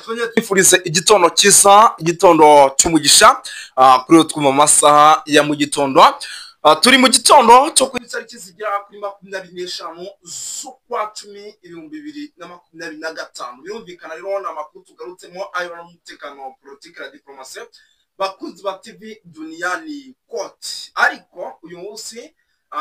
Twongere twifurize igitondo cyiza, igitondo cy'umugisha kuri twumva mu masaha ya mu gitondo. Turi mu gitondo cyo ku itariki zigera kuri 25 z'ukwa 10 2025. Birumvikana rero ni amakuru tugarutsemo ayo n'umutekano wa politiki na diplomasi, bakunzi ba TV Duniani Kote. Ariko uyu munsi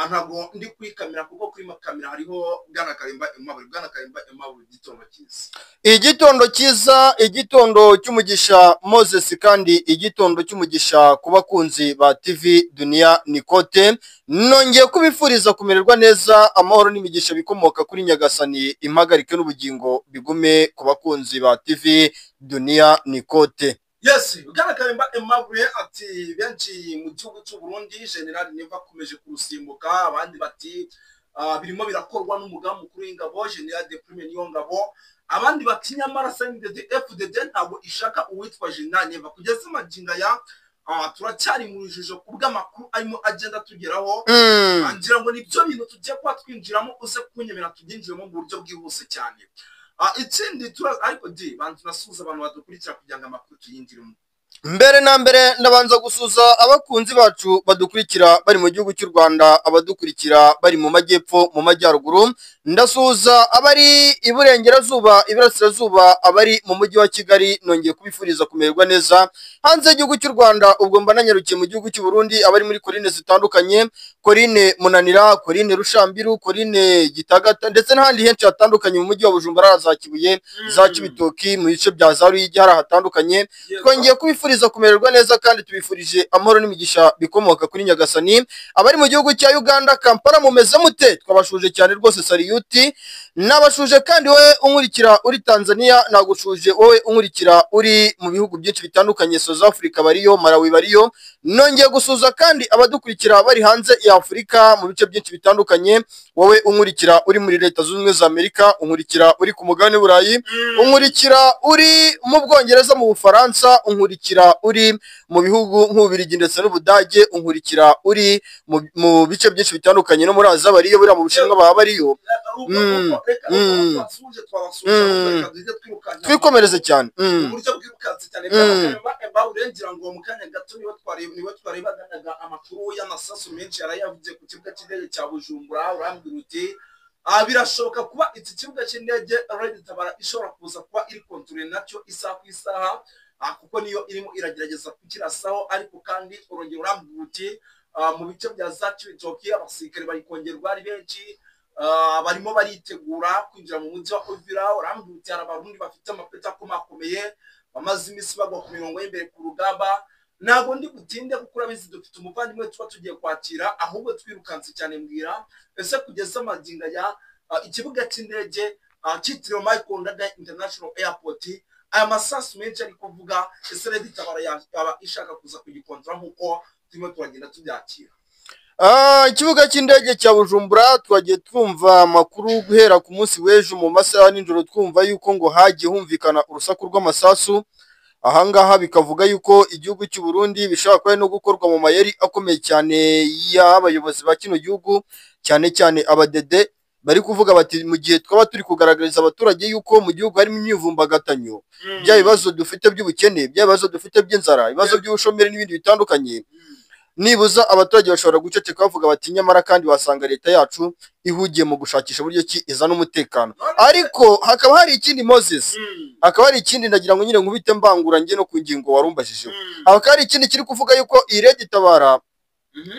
ntabwo ndi kuri kamera, kuko kuri kamera hariho Bwana Karimba Aimable. Bwana Karimba Aimable, igitondo cyiza. Igitondo cyiza, igitondo cy'umugisha Moses, kandi igitondo cy'umugisha ku bakunzi ba TV Dunia Nikote. Nongeye kubifuriza kumererwa neza, amahoro n'imigisha bikomoka kuri Nyagasani impagarike n'ubugingo bigume ku bakunzi ba TV Dunia Nikote. Yes, Bwana Karimba Aimable ati benshi mu gihugu cy'u Burundi General Neva akomeje kurusimbuka, abandi bati birimo birakorwa n'umugambi mukuru w'ingabo General de Prime Niyongabo, abandi bati nyamara CNDD FDD ntabwo ishaka uwitwa General Neva. Kugeza magingo aya turacyari mu rujijo kubw'amakuru arimo agenda tugeraho. Ngira ngo nibyo bintu tugiye kuba twinjiramo, uze kunyemera tubyinjiremo mu buryo bwihuse cyane. Ikindi ariko di bantu nasuhuza abantu badukurikira kugira ngo amakuru tuyinjiremo. Mbere na mbere ndabanza gusuza abakunzi bacu badukurikira bari mu gihugu cy'u Rwanda, abadukurikira bari mu majyepfo, mu majyaruguru, ndasuhuza abari iburengerazuba, iburasirazuba, abari mu mujyi wa Kigali, nongeye kubifuriza kumererwa neza. Hanze y'igihugu cy'u Rwanda ubwo mba nanyarukiye mu gihugu cy'u Burundi, abari muri korine zitandukanye, korine Munanira, korine Rushambiru, korine Gitagata ndetse n'ahandi henshi hatandukanye mu mujyi wa Bujumbura, za Kibuye, za Kibitoki, mu bice bya za Ruyigi hari hatandukanye. Twongeye kubifuriza kumererwa neza kandi tubifurije amahoro n'imigisha bikomoka kuri Nyagasani. Abari mu gihugu cya Uganda, Kampala, mumeze mute? Twabashuje cyane rwose, saliyuti. Nabashuje kandi wowe unkurikira uri Tanzania, nagushuje wowe unkurikira uri mu bihugu byinshi bitandukanye, South Africa bariyo, Malawi bariyo. Nongeye gusuza kandi abadukurikira bari hanze ya Afurika mu bice byinshi bitandukanye, wowe unkurikira uri muri Leta Zunze Ubumwe za Amerika, unkurikira uri ku mugabane w'Uburayi, unkurikira uri mu Bwongereza, mu Bufaransa, unkurikira uri mu bihugu nk'Ububiligi ndetse n'Ubudage, unkurikira uri mu bice byinshi bitandukanye, no muri Aziya bariyo, buriya mu Bushinwa baba bariyo. Twikomereze cyane. Uburyo bwirukanse cyane urengera ngo mu kanya gato niwe twarebanaga amakuru y'amasasu menshi yarayavuze ku kibuga cy'indege cya Bujumbura. Urambwira uti birashoboka kuba iki kibuga cy'indege Red Tabara ishobora kuza kuba iri kontorore nacyo isaha ku isaha, kuko niyo irimo iragerageza kukirasaho. Ariko kandi urongera urambwira uti mu bice bya za Cibitoki abasirikare bari kongerwa ari benshi, barimo baritegura kwinjira mu mujyi wa Uvira. Urambwira uti hari abarundi bafite amapeti akomakomeye bamaze iminsi bagwa ku mirongo y'imbere ku rugamba. Ntabwo ndi butinde kuko urabizi dufite umuvandimwe tuba tugiye kwakira, ahubwo twirukanse cyane. Mbwira ese kugeza magingo aya ikibuga cy'indege cyitiriwe Michael Ndadaye International Airport, aya masasu menshi ari kuvuga, ese Red Tabara yaba ishaka kuza kugikontora nk'uko turimo turagenda tubyakira? Ikibuga cy'indege cya Bujumbura twagiye twumva amakuru guhera ku munsi w'ejo mu masaha nijoro, twumva yuko ngo hagiye humvikana urusaku rw'amasasu. Ahangaha bikavuga yuko igihugu cy'u Burundi bishobora kuba no gukorwa mu mayeri akomeye cyane y'abayobozi ba kino gihugu, cyane cyane abadede bari kuvuga bati mu gihe twaba turi kugaragariza abaturage yuko mu gihugu harimo imyivumbagatanyo, bya bibazo dufite by'ubukene, bya bibazo dufite by'inzara, ibibazo by'ubushomeri n'ibindi bitandukanye, nibuza abaturage bashobora guceceka bavuga bati nyamara kandi wasanga leta yacu ihugiye mu gushakisha uburyo ki izana umutekano. Ariko hakaba hari ikindi Moses, hakaba hari ikindi ndagira ngo nyine nkubite mbangura njye no ku ngingo warumbajijeho. Hakaba hari ikindi kiri kuvuga yuko iyi Red Tabara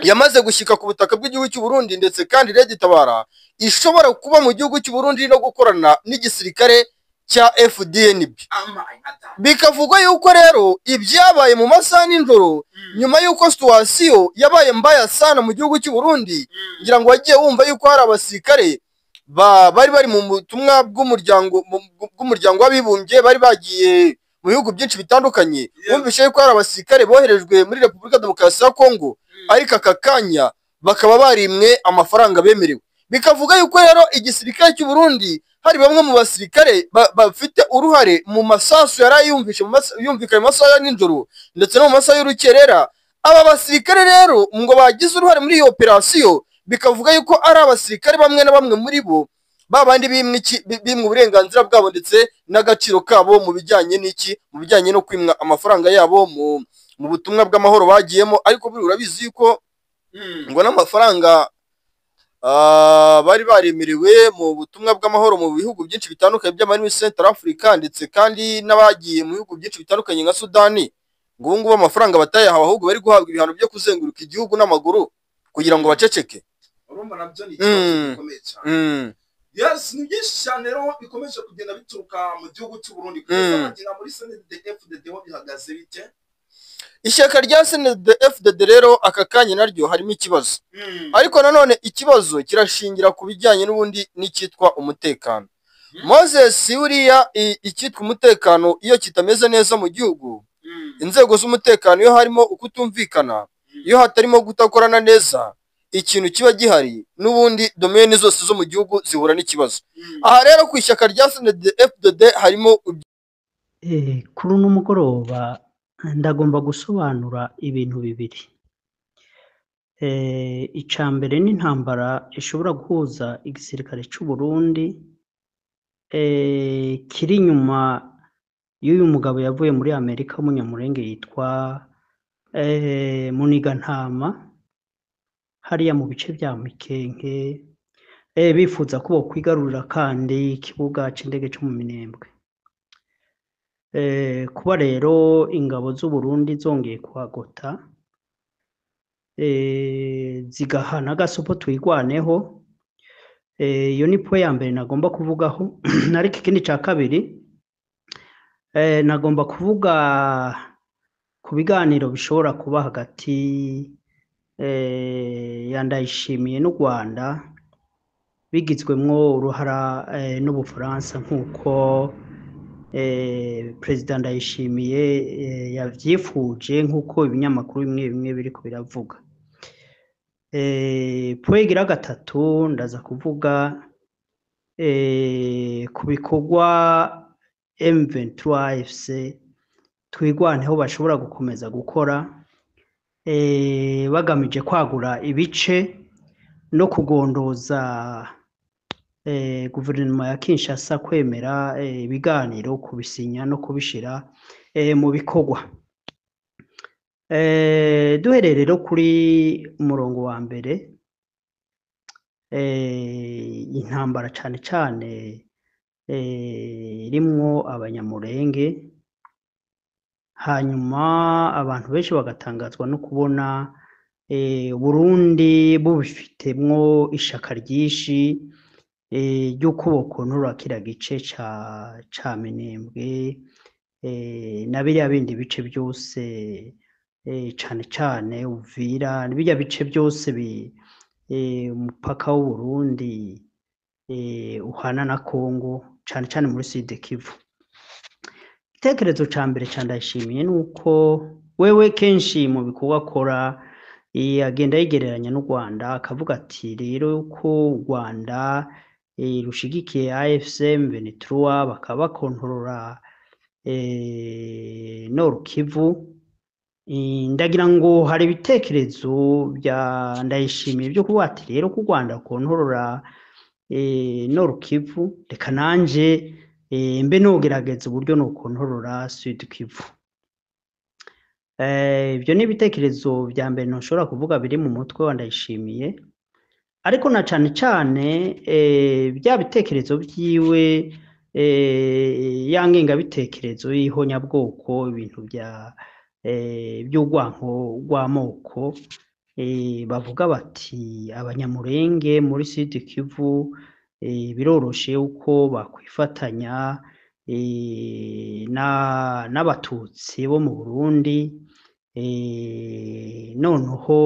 yamaze gushyika ku butaka bw'igihugu cy'u Burundi, ndetse kandi Red Tabara ishobora kuba mu gihugu cy'u Burundi no gukorana n'igisirikare cya FDNB. Bikavugwa yuko rero ibyabaye mu masaha nijoro nyuma yuko situation yabaye mbaya sana mu gihugu cy'u Burundi, ngira ngo wagiye wumva yuko hari abasirikare bari bari mu butumwa bw'umuryango w'abibumbye bari bagiye mu bihugu byinshi bitandukanye. Wumvishe yuko hari abasirikare boherejwe muri Repubulika Demokarasi ya Kongo, ariko aka kanya bakaba barimwe amafaranga bemerewe. Bikavuga yuko rero igisirikare cy'u Burundi hari bamwe mu basirikare bafite uruhare mu masasu yari yumvishe yumvikanye mu masaha ya nijoro ndetse no mu masaha y'urukerera. Aba basirikare rero ngo bagize uruhare muri iyo operasiyo, bikavuga yuko ari abasirikare bamwe na bamwe muri bo Ba bandi bimwe iki, bimwe uburenganzira bwabo ndetse n'agaciro kabo mu bijyanye n'iki, mu bijyanye no kwimwa amafaranga yabo mu butumwa bw'amahoro bagiyemo. Ariko buriya urabizi yuko ngo n'amafaranga bari baremerewe mu butumwa bw'amahoro mu bihugu byinshi bitandukanye byo muri Central Africa, ndetse kandi n'abagiye mu bihugu byinshi bitandukanye nka Sudani, ngo ubu ngubu amafaranga batayahawe, ahubwo bari guhabwa ibihano byo kuzenguruka igihugu n'amaguru kugira ngo baceceke. Urumva nabyo ni ikibazo gikomeye cyane. Yes, ni byinshi cyane rero bikomeje kugenda bituruka mu gihugu cy'u Burundi kugeza bagera muri CNDD-FDD ho bihagaze bite? Ishyaka rya CNDD-FDD rero aka kanya naryo harimo ikibazo, ariko nanone ikibazo kirashingira ku bijyanye n'ubundi n'icyitwa umutekano. Moses, uriya icyitwa umutekano iyo kitameze neza mu gihugu, inzego z'umutekano iyo harimo ukutumvikana, iyo hatarimo kudakorana neza, ikintu kiba gihari n'ubundi domaine zose zo mu gihugu zihura n'ikibazo. Aha rero ku ishyaka rya CNDD-FDD harimo Kuri uno mugoroba ndagomba gusobanura ibintu bibiri. Ica mbere ni intambara ishobora guhuza igisirikare c'u Burundi kiri inyuma y'uyu mugabo yavuye muri Amerika w'umunyamurenge yitwa Munigantama, hariya mu bice vya Mikenke, bifuza ko bokwigarurira kandi ikibuga c'indege co mu Minembwe. Kuba rero ingabo z'u Burundi zongeye kuhagota, zigahana agasopo Twirwaneho, iyo ni point ya mbere nagomba kuvugaho. Ariko ikindi ca kabiri, nagomba kuvuga ku biganiro bishobora kuba hagati ya Ndayishimiye n'u Rwanda, bigizwemwo uruhara n'Ubufaransa, nk'uko Perezida Ndayishimiye yavyifuje, nk'uko ibinyamakuru bimwe bimwe biriko biravuga. Point igira gatatu, ndaza kuvuga ku bikorwa M23 AFC Twirwaneho bashobora gukomeza gukora, bagamije kwagura ibice no kugondoza guverinoma ya Kinshasa kwemera ibiganiro, kubisinya no kubishira mu bikorwa. Duhereye rero kuri umurongo wa mbere, intambara cane cane irimwo abanyamurenge, hanyuma abantu benshi bagatangazwa no kubona Burundi bubifitemwo ishaka ryinshi ry'uko bokontorora kiriya gice ca Minembwe na biriya bindi bice byose, cane cane Uvira, birya bice byose umupaka w'Uburundi uhana na Congo, cane cane muri Sud Kivu. Igitekerezo ca mbere ca Ndayishimiye ni uko wewe kenshi mu bikorwa akora agenda yigereranya n'u Rwanda, akavuga ati rero ko u Rwanda rushigikiye AFC M23 bakaba bakontorora Nord Kivu. Ndagira ngo hari ibitekerezo bya Ndayishimiye byo kuvuga ati rero ko u Rwanda rukontorora Nord Kivu, reka nanje mbe nogerageza uburyo nokontorora Sud Kivu. Ibyo ni ibitekerezo vya mbere ntushobora kuvuga biri mu mutwe wa Ndayishimiye, ariko na cane cane bya bitekerezo vyiwe, ya ngengabitekerezo y'ihonyabwoko, ibintu bya by'urwanko rw'amoko, bavuga bati abanyamurenge muri Sud Kivu biroroshe uko bakwifatanya n'abatutsi bo mu Burundi, noneho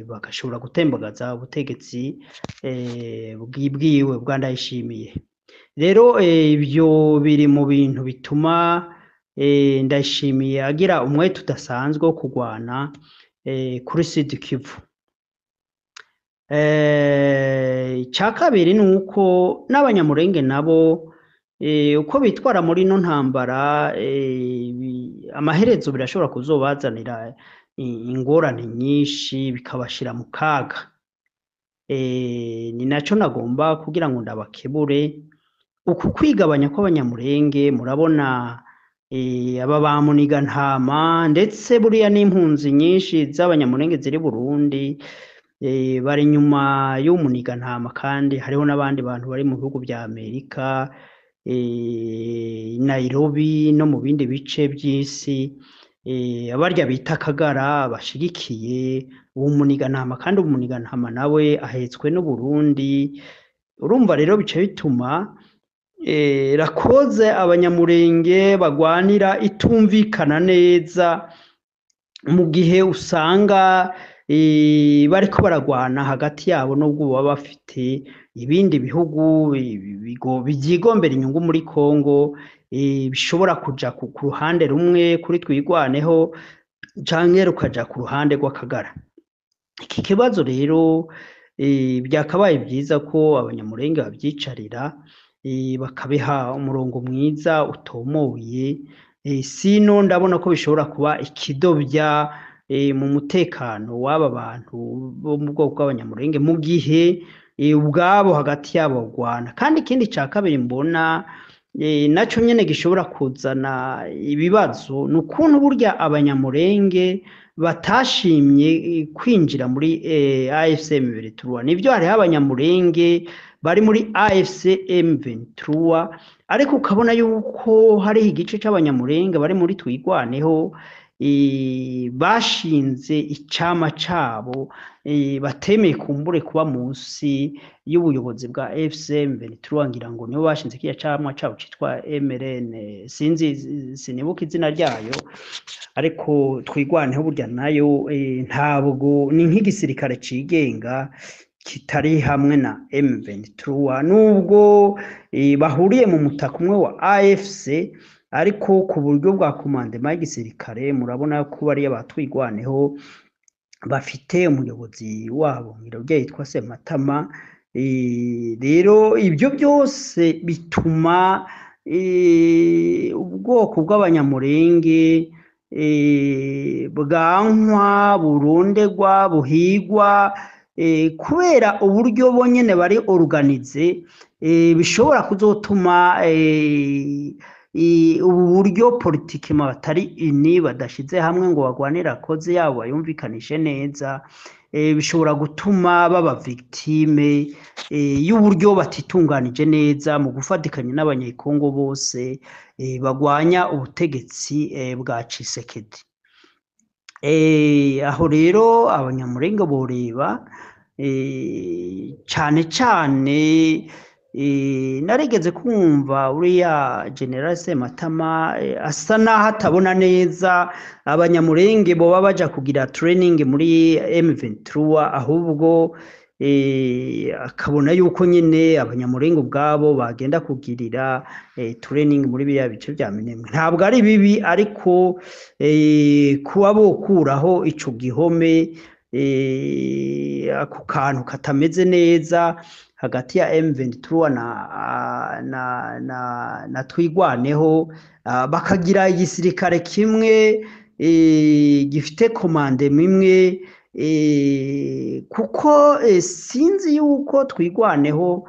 bagashobora gutembagaza ubutegetsi bwiwe bwa Ndayishimiye. Rero ibyo biri mu bintu bituma Ndayishimiye agira umwete udasanzwe wo kurwana kuri Sud Kivu. Icya kabiri ni uko n'abanyamurenge nabo uko bitwara muri ino ntambara, amaherezo birashobora kuzobazanira ingorane nyinshi, bikabashira mu kaga. Ni naco nagomba kugira ngo ndabakebure uku kwigabanya kw'Abanyamurenge. Murabona aba ba Muniga-ntama, ndetse buriya n'impunzi nyinshi z'Abanyamurenge ziri Burundi bari inyuma y'Umuniga-ntama, kandi hariho n'abandi bantu bari mu bihugu vya Amerika, Nairobi no mu bindi bice vy'isi, abarya bita Kagara bashigikiye uwo Muniga-ntama, kandi Umuniga-ntama nawe ahetswe n'Uburundi. Urumva rero bica bituma rakoze Abanyamurenge bagwanira itumvikana neza, mu gihe usanga bariko baragwana hagati yabo, nubwo baba bafite ibindi bihugu vyigombera inyungu muri Kongo, bishobora kuja ku ruhande rumwe kuri Twigwaneho canke rukaja ku ruhande rw'Akagara. Iki kibazo rero byakabaye vyiza ko Abanyamurenge bavyicarira, bakabiha umurongo mwiza utomoye. Sino ndabona ko bishobora kuba ikidobya mu mutekano w'aba bantu bo mu bwoko bw'Abanyamurenge, mu gihe ubwabo hagati yabo bagwana. Kandi ikindi ca kabiri mbona naco nyene gishobora kuzana ibibazo, ni ukuntu burya Abanyamurenge batashimye kwinjira muri AFC M23. Nivyo, hariho Abanyamurenge bari muri AFC M23, ariko ukabona yuko hariho igice c'Abanyamurenge bari muri Twigwaneho bashinze icama cabo, batemeye kumbure kuba munsi y'ubuyobozi bwa AFC M23. Ngira ngo nibo bashinze kiriya camwa cabo citwa MRN, sinzi, sinibuka izina ryayo, ariko Twigwaneho burya nayo ntabwo ni nk'igisirikare cigenga kitari hamwe na M23, nubwo bahuriye mu mutaka umwe wa AFC, ariko ku buryo bwa commandement y'igisirikare murabona ko bariya batwigwaneho bafite umuyobozi wabo ngira yitwa Sematama. Rero ibyo byose bituma ubwoko bw'Abanyamurenge bwankwa, burundegwa, buhigwa, kubera uburyo bonyene bari organisé, bishobora kuzotuma ubu buryo politiquement batari unis, badashize hamwe ngo bagwanire cause yabo bayumvikanishe neza, bishobora gutuma baba victime y'uburyo batitunganije neza mu gufatikanya n'Abanyekongo bose bagwanya ubutegetsi bwa Tshisekedi. Aho rero Abanyamurenge boreba cane cane. Narigeze kumva uriya General Sematama asa naho atabona neza Abanyamurenge boba baja kugira training muri M23, ahubwo akabona yuko nyine Abanyamurenge ubwabo bagenda kugirira training muri biriya bice vya Minembwe. Ntabwo ari bibi, ariko kuba bokuraho ico gihome, ako kantu katameze neza hagati ya M23 na Twigwaneho, bakagira igisirikare kimwe gifite commandement imwe, kuko sinzi yuko Twigwaneho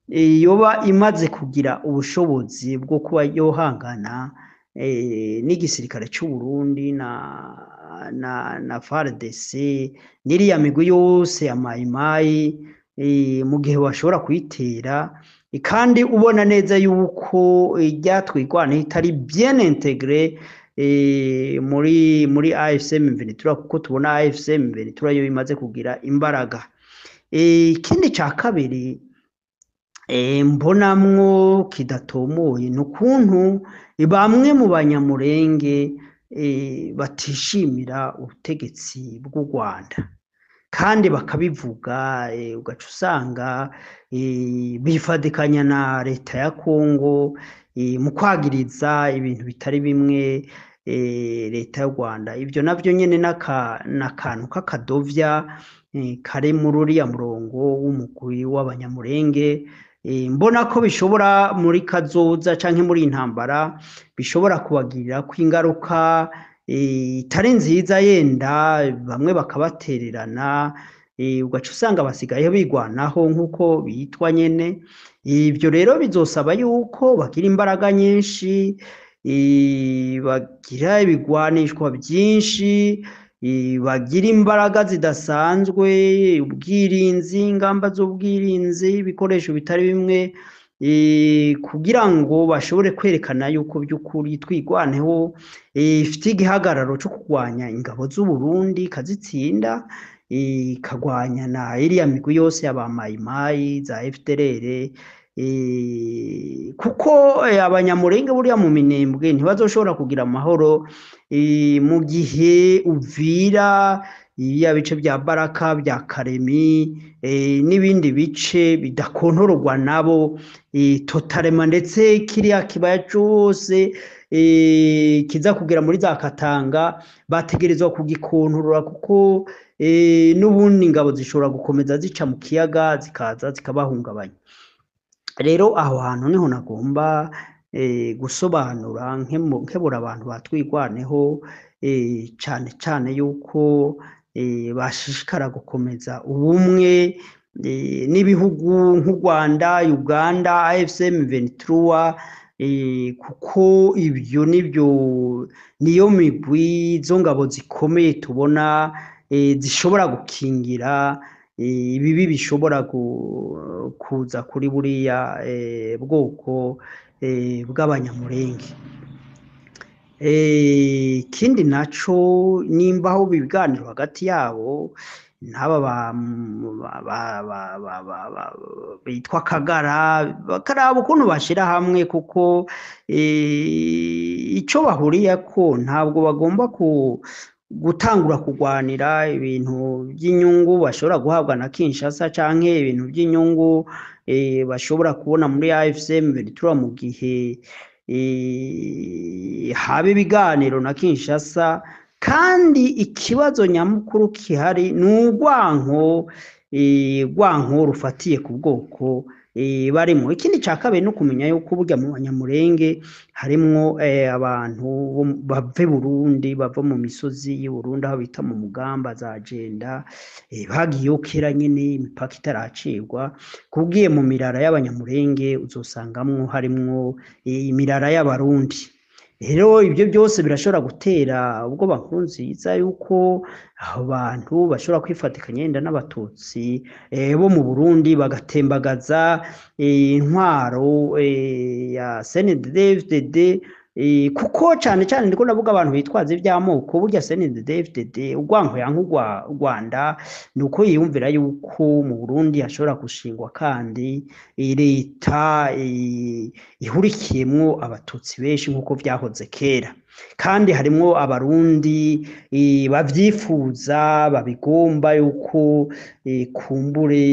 yoba imaze kugira ubushobozi bwo kuba yohangana n'igisirikare c'u Burundi na FARDC n'iriya migwi yose ya Mayimayi, mu gihe bashobora kuyitera, kandi ubona neza yuko irya Twigwaneho itari bien intégré muri AFC M23, kuko tubona AFC M23 yo imaze kugira imbaraga. Ikindi ca kabiri mbonamwo kidatomoye ni ukuntu bamwe mu Banyamurenge batishimira ubutegetsi bw'u Rwanda kandi bakabivuga, ugaca usanga bifadikanya na leta ya Kongo mu kwagiriza ibintu bitari bimwe leta y'u Rwanda. Ibyo navyo nyene n'akantu k'akadovya kari muri uriya murongo w'umugwi w'Abanyamurenge. Mbona ko bishobora muri kazoza canke muri iyi ntambara bishobora kubagirira ko ingaruka itari nziza, yenda bamwe bakabatererana. Ugaca usanga basigaye bigwanaho nk'uko bitwa nyene. Ibyo rero bizosaba yuko bagira imbaraga nyinshi, bagira ibigwanishwa byinshi, bagira imbaraga zidasanzwe, ubwirinzi, ingamba z'ubwirinzi, ibikoresho bitari bimwe, kugira ngo bashobore kwerekana yuko by'ukuri Twigwaneho ifite igihagararo cyo kurwanya ingabo z'u Burundi ikazitsinda, ikagwanya na iriya migwi yose ya ba Mayimayi za FDLR, kuko Abanyamulenge buriya mu Minembwe ntibazoshobora kugira amahoro mu gihe Uvira, ya bice bya Baraka, bya Karemi, n'ibindi bice bidakontororwa nabo totalement, ndetse kiriya kibaya cose kiza kugera muri za Katanga bategerezwa kugikontorora, kuko n'ubundi ingabo zishobora gukomeza zica mu kiyaga zikaza zikabahungabanya. Rero aho hantu niho nagomba gusobanura nkebura abantu batwigwaneho, cane cane yuko bashishikara gukomeza ubumwe n'ibihugu nk'u Rwanda, Uganda, AFC M23, kuko ibyo nibyo niyo migwi zo ngabo zikomeye tubona zishobora gukingira ibibi bishobora kuza kuri buriya bwoko bw'Abanyamulenge. Ikindi naco, nimba aho ibiganiro hagati yabo n'aba bitwa Kagara, bakaraba ukuntu bashira hamwe, kuko ico bahuriyeko ntabwo bagomba gutangura kugwanira ibintu by'inyungu bashobora guhabwa na Kinshasa, canke ibintu by'inyungu bashobora kubona muri AFC M23 mu gihe haba ibiganiro na Kinshasa. Kandi ikibazo nyamukuru kihari ni urwanko, rwanko rufatiye ku bwoko barimo. Ikindi ca kabiri no kumenya yuko burya mu Banyamulenge harimwo abantu bava Burundi, bava mu misozi y'u Burundi aho bita mu Mugamba za Jenda, bagiyeyo kera nyene imipaka itaracirwa. Kubwiye mu mirara y'Abanyamulenge uzosangamwo harimwo imirara y'Abarundi. Rero ibyo byose birashobora gutera ubwoba Nkurunziza yuko abo bantu bashobora kwifatikanya yenda n'Abatutsi bo mu Burundi bagatembagaza intwaro ya CNDD-FDD, kuko cane cane ndiko ndavuga abantu bitwaza ivy'amoko. Burya CNDD-FDD urwanko yanka Rwanda ni uko yiyumvira yuko mu Burundi hashobora gushingwa kandi leta ihurikiyemwo Abatutsi benshi nk'uko vyahoze kera, kandi harimwo Abarundi bavyifuza, babigomba yuko kumbure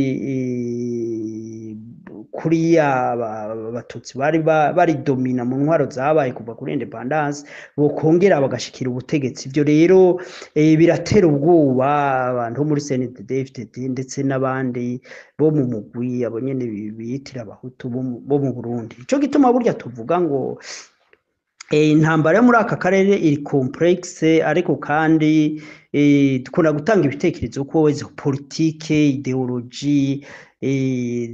kuriya Abatutsi bari baridomina mu ntwaro zabaye kuva kuri independance bokongera bagashikira ubutegetsi. Ivyo rero biratera ubwoba abantu bo muri CNDD-FDD ndetse n'abandi bo mu mugwi abo nyene biyitira Abahutu bo mu Burundi. Ico gituma burya tuvuga ngo intambara yo muri aka karere iri complexe, ariko kandi dukunda gutanga ibitekerezo ko izo politike, idéologie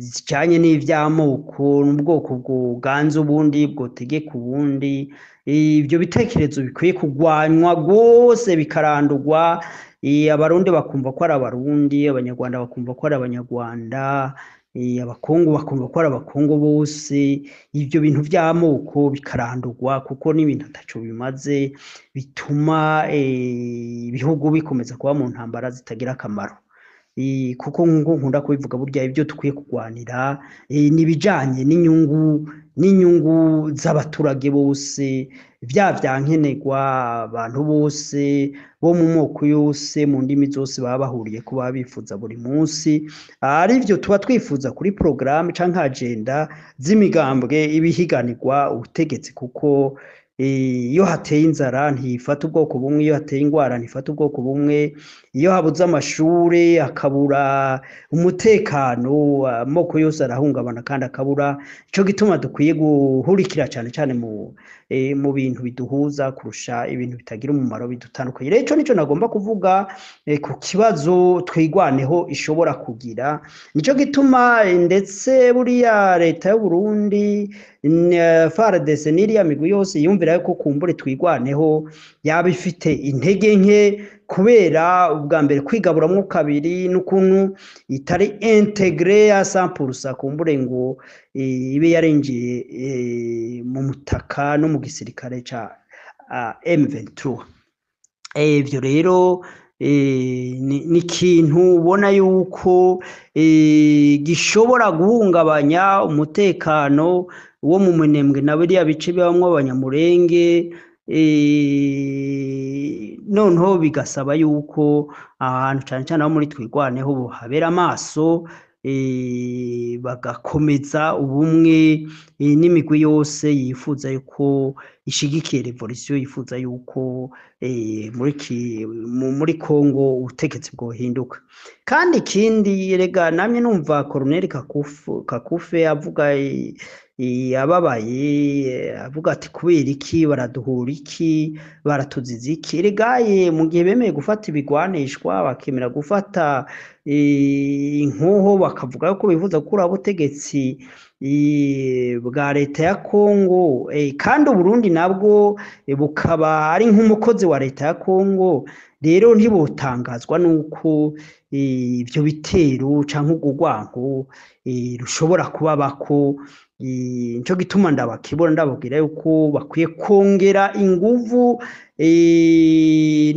zijanye n'ivy'amoko n'ubwoko bwoganza ubundi bwotegeka ubundi, ivyo bitekerezo bikwiye kugwanywa rwose bikarandurwa. Abarundi bakumva ko ari Abarundi, Abanyarwanda bakumva ko ari Abanyarwanda, Abakongo bakumva ko ari Abakongo bose. Ivyo bintu vy'amoko bikarandurwa kuko n'ibintu ataco bimaze, bituma ibihugu bikomeza kuba mu ntambara zitagira akamaro. Kuko nkuko nkunda kubivuga, burya ibyo dukwiye kurwanira ni ibijanye n'inyungu z'abaturage bose, vya vyankenerwa abantu bose bo mu moko yose, mu ndimi zose baba bahuriye ko baba bifuza buri munsi, arivyo tuba twifuza kuri programme canke agenda z'imigambwe ibihiganirwa ubutegetsi, kuko Iyo hateye inzara ntifata ubwoko bumwe, iyo hateye ingwara ntifata ubwoko bumwe, iyo habuze amashure hakabura umutekano, amoko yose arahungabana kandi akabura. Ico gituma dukwiye guhurikira cane cane mu bintu biduhuza kurusha ibintu bitagira umumaro bidutandukanye. Rero ico nico nagomba kuvuga ku kibazo Twigwaneho ishobora kugira. Nico gituma ndetse buriya leta y'u Burundi, FARDC n'iriya migwi yose yumvira yuko kumbure Twigwaneho yaba ifite intege nke, kubera ubwa mbere kwigaburamwo kabiri n'ukuntu itari intégrée à 100%, kumbure ngo ibe yarinjiye mu mutaka no mu gisirikare ca M23. Ivyo rero ni ikintu ubona yuko gishobora guhungabanya umutekano wo mu Minembwe na biriya bice bibamwo Abanyamurenge. Noneho bigasaba yuko ahantu cane cane aho muri Twigwaneho habera amaso, bagakomeza ubumwe n'imigwi yose yifuza yuko ishigikiye révolution, yifuza yuko muri Congo ubutegetsi bwohinduka. Kandi ikindi, rega namye numva Colonel Kakufe avuga ababaye, avuga ati: "Kubera iki baraduhura, iki baratuziza iki?" Erega mu gihe bemeye gufata ibigwanishwa, bakemera gufata inkoho, bakavuga ko bifuza gukuraho ubutegetsi bwa leta ya Congo, kandi Uburundi nabwo bukaba ari nk'umukozi wa leta ya Congo, rero ntibotangazwa nuko ivyo bitero canke urwo rwanko rushobora kubabako. Nico gituma ndabakebura, ndababwira yuko bakwiye kongera inguvu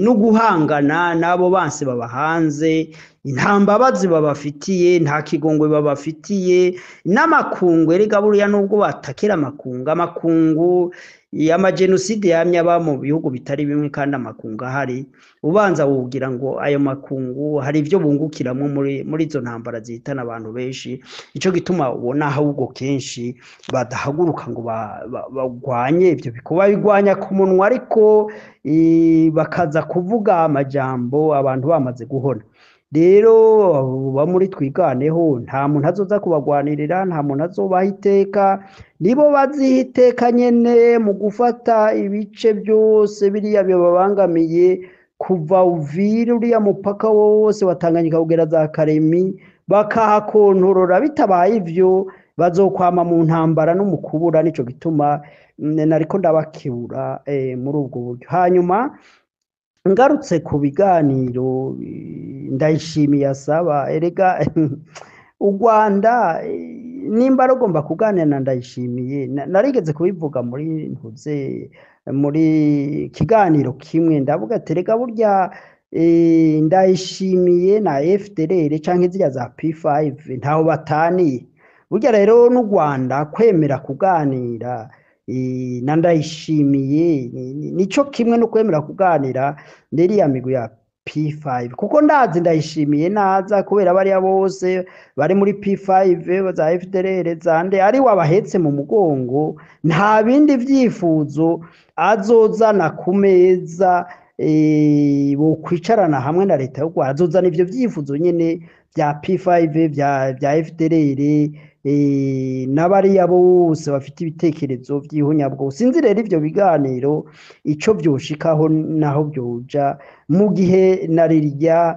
no guhangana n'abo bansi baba hanze. Nta mbabazi babafitiye, nta kigongwe babafitiye n'amakungu. Erega buriya nubwo batakira amakungu, amakungu amajenoside yamye aba mu bihugu bitari bimwe, kandi amakungu ahari, ubanza wogira ngo ayo makungu hari ivyo bungukiramwo muri izo ntambara zihitana abantu benshi. Ico gituma ubona ahubwo kenshi badahaguruka ngo bagwanye ivyo bikorwa, babigwanya ku munwa, ariko bakaza kuvuga amajambo abantu bamaze guhona. Rero ba muri Twigwaneho, nta muntu azoza kubagwanirira, nta muntu azobaha iteka, nibo baziha iteka nyene mu gufata ibice byose biriya bibabangamiye, kuva Uvira, uriya mupaka wose wa Tanganyika kugera za Karemi, bakahakontorora. Bitabaye ivyo, bazokwama mu ntambara no mu kubura. Nico gituma nariko ndabakebura muri ubwo buryo. Hanyuma ngarutse ku biganiro Ndayishimiye asaba, erega u Rwanda nimba rugomba kuganira na Ndayishimiye, narigeze kubivuga muri ntuze muri kiganiro kimwe, ndavuga ati: "Erega burya Ndayishimiye na FDLR canke ziriya za P5 ntaho bataniye." Burya rero n'u Rwanda kwemera kuganira na Ndayishimiye nico kimwe no kwemera kuganira n'iriya migwi ya P5, kuko ndazi Ndayishimiye naza, kubera bariya bose bari muri P5 za FDLR zande ari wabahetse mu mugongo, nta bindi vyifuzo azozana ku meza bokwicarana hamwe na leta y'u Rwanda. Azozana ivyo vyifuzo nyene bya P5, bya FDLR n'abariya bose bafite ibitekerezo vy'ihunyabwoko. Sinzi rero ivyo biganiro ico vyoshikaho naho vyoja, mu gihe na rirya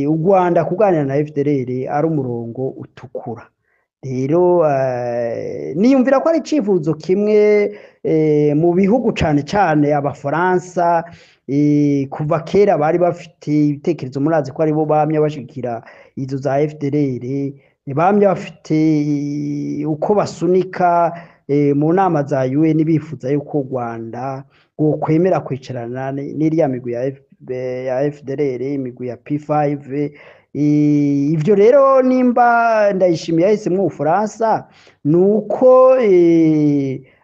u Rwanda kuganira na FDLR ari umurongo utukura. Rero niyumvira ko ari icifuzo kimwe mu bihugu, cane cane Abafaransa, kuva kera bari bafite ibitekerezo. Murazi ko aribo bamye bashigikira izo za FDLR, bamye bafite uko basunika mu nama za UN, bifuza yuko u Rwanda rwokwemera kwicarana n'iriya migwi ya FDLR, imigwi ya P5. Ivyo rero nimba Ndayishimiye yahisemwo Ubufaransa, nuko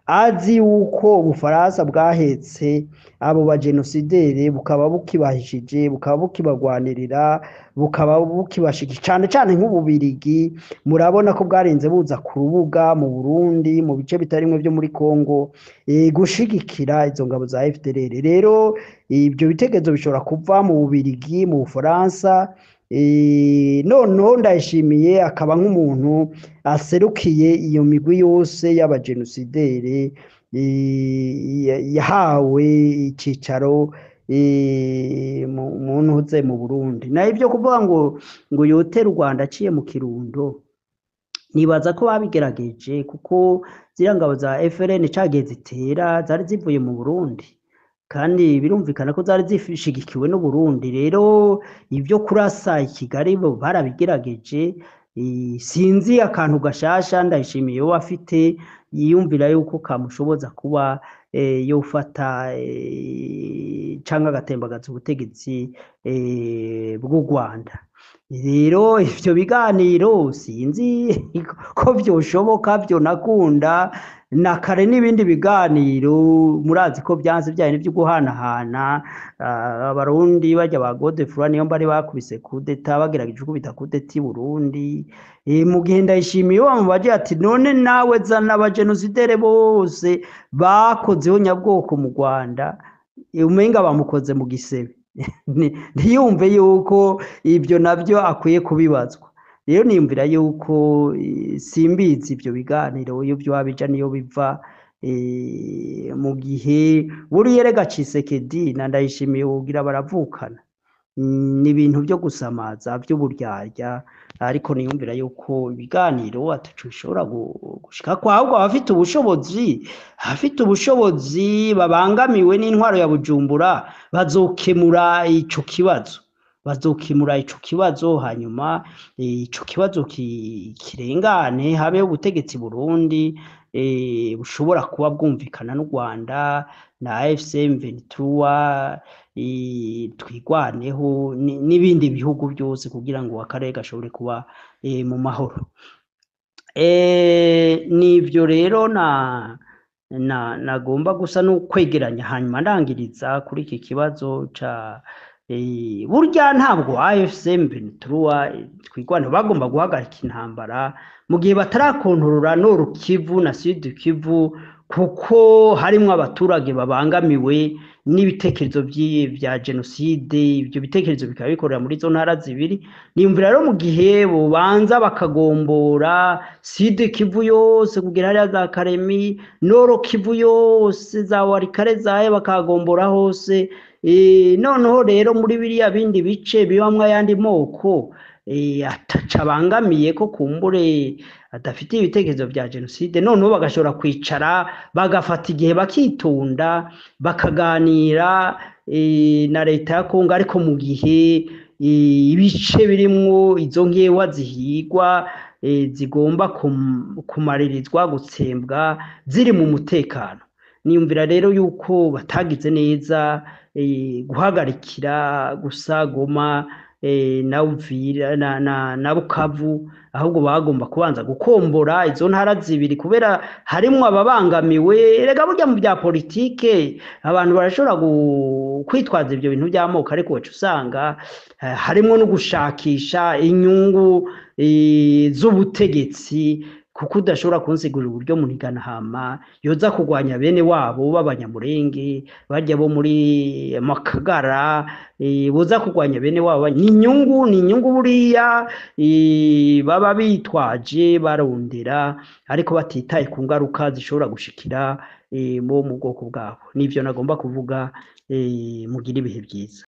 Azi yuko Ubufaransa bwahetse abo bagenosideri, bukaba bukibahishije, bukaba bukibagwanirira, bukaba bukibashigikira, cane cane nk'Ububirigi. Murabona ko bwarenze buza ku rubuga mu Burundi, mu bice bitarimwe byo muri Kongo, gushigikira izo ngabo za FDLR. Rero ibyo bitekerezo bishobora kuva mu Bubirigi, mu Bufaransa. Noneho Ndayishimiye akaba nk'umuntu aserukiye iyo migwi yose y'abagenosideri, yahawe icicaro mu ntuze mu Burundi. Naho ibyo kuvuga ngo yotere u Rwanda aciye mu Kirundo, nibaza ko babigerageje, kuko ziriya ngabo za FLN cagiye zitera zari zivuye mu Burundi, kandi birumvikana ko zari zishigikiwe n'Uburundi. Rero ibyo kurasa i Kigali bo barabigerageje. Sinzi akantu gashasha Ndayishimiye we afite yiyumvira yuko kamushoboza kuba yofata canke agatembagaza ubutegetsi bw'u Rwanda. Rero ivyo biganiro sinzi ko vyoshoboka, vyonakunda na kare. N'ibindi biganiro murazi ko vyanse, vyaye n'ivyo guhanahana. Abarundi barya ba Godefroid niyo bari bakubise kudeta, bagerageje gukubita kudeta i Burundi. Mu gihe Ndayishimiye bamubaje ati: "None nawe zana abagenosidere bose bakozeho nyabwoko mu Rwanda", umenga bamukoze mu gisebe. Ntiyumve yuko ibyo nabyo akwiye kubibazwa. Rero niyumvira yuko simbizi ibyo biganiro iyo vyoba bija niyo biva. Mu gihe buriya erega Tshisekedi na Ndayishimiye wogira baravukana. Ni ibintu byo gusamaza by'uburyarya, ariko niyumvira yuko ibiganiro ataco bishobora gushikako. Ahubwo abafite ubushobozi babangamiwe n'intwaro ya Bujumbura bazokemura ico kibazo, hanyuma ico kibazo kirengane, habeho ubutegetsi Burundi bushobora kuba bwumvikana n'u Rwanda na AFC M23, Twigwaneho n'ibindi bihugu byose, kugira ngo akarere gashobore kuba mu mahoro. Nivyo rero na nagomba gusa no kwegeranya, hanyuma ndangiriza kuri iki kibazo ca burya ntabwo AFC M23, Twigwaneho bagomba guhagarika intambara mu gihe batarakontorora Nord Kivu na Sud Kivu, kuko harimwo abaturage babangamiwe n'ibitekerezo vya jenoside. Ibyo bitekerezo bikaba bikorera muri izo ntara zibiri. Niyumvira rero mu gihe bobanza bakagombora Sud Kivu yose kugera hariya za Karemi, Nord Kivu yose, za Walikale, zahe bakagombora hose, noneho rero muri biriya bindi bice bibamwo ayandi moko ataca abangamiye, ko kumbure adafite ibitekerezo vya jenoside, noneho bagashobora kwicara, bagafata igihe, bakitonda, bakaganira na leta ya Kongo. Ariko mu gihe ibice birimwo izo nkewa zihigwa, zigomba kumaririzwa gutsembwa, ziri mu mutekano, niyumvira rero yuko batagize neza guhagarikira gusa Goma na Uvira na Bukavu. Ahubwo bagomba kubanza gukombora izo ntara zibiri, kubera harimwo ababangamiwe. Erega burya mu bya politike abantu barashobora kwitwaza ibyo bintu by'amoko, ariko waca usanga harimwo no gushakisha inyungu z'ubutegetsi, kuko udashobora kunsigurira uburyo Muniganahama yoza kurwanya bene wabo b'Abanyamurenge, barya bo muri Makagara, boza kurwanya bene wabo. Ni inyungu buriya baba bitwaje barondera, ariko batitaye ku ngaruka zishobora gushikira bo mu bwoko bwabo. Nivyo nagomba kuvuga. Mugire ibihe byiza.